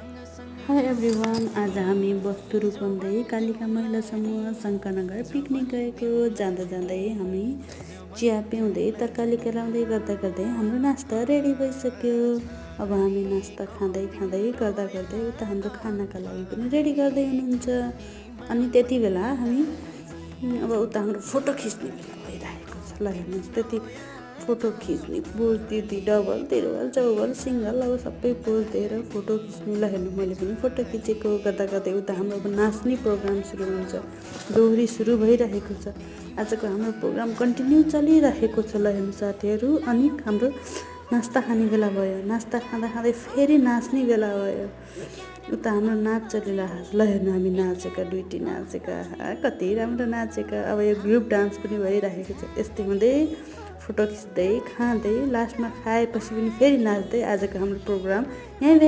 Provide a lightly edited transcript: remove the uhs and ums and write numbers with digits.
High everyone, आज हामी वस्तु रूपन्दै कालिका महिला समूह शङ्करनगर पिकनिक गएको। जाँदा जाँदै हामी चिया पिउँदै तरकारी केलाउँदै गर्दा गर्दै हाम्रो नास्ता रेडी भइसक्यो। अब हामी नास्ता खाँदै खाँदै गर्दा गर्दै उता हाम्रो खानाका लागि पनि रेडी गर्दै हुनुहुन्छ। अनि त्यति बेला हामी अब उता हाम्रो फोटो खिच्ने बेला भइरहेको छ। ल हेर्नुहोस्, त्यति फोटो खिच्ने पोज दिदी डबल तिरुवल चौबल सिङ्गल अब सबै पोज दिएर फोटो खिच्नु। ल हेर्नु, मैले पनि फोटो खिचेको। गर्दा गर्दै उता हाम्रो अब नाच्ने प्रोग्राम सुरु हुन्छ। दोहोरी सुरु भइरहेको छ। आजको हाम्रो प्रोग्राम कन्टिन्यू चलिरहेको छ। ल हेर्नु साथीहरू, अनि हाम्रो नास्ता खाने बेला भयो। नास्ता खाँदा खाँदै फेरि नाच्ने बेला भयो। उता हाम्रो नाच चलिरहेको छ। ल हेर्नु, हामी नाचेका, दुईटी नाचेका, कति राम्रो नाचेका। अब यो ग्रुप डान्स पनि भइरहेको छ। यस्तै हुँदै फोटो खिच्दै खाँदै लास्टमा खाएपछि पनि फेरि नाच्दै आजको हाम्रो प्रोग्राम यहीँ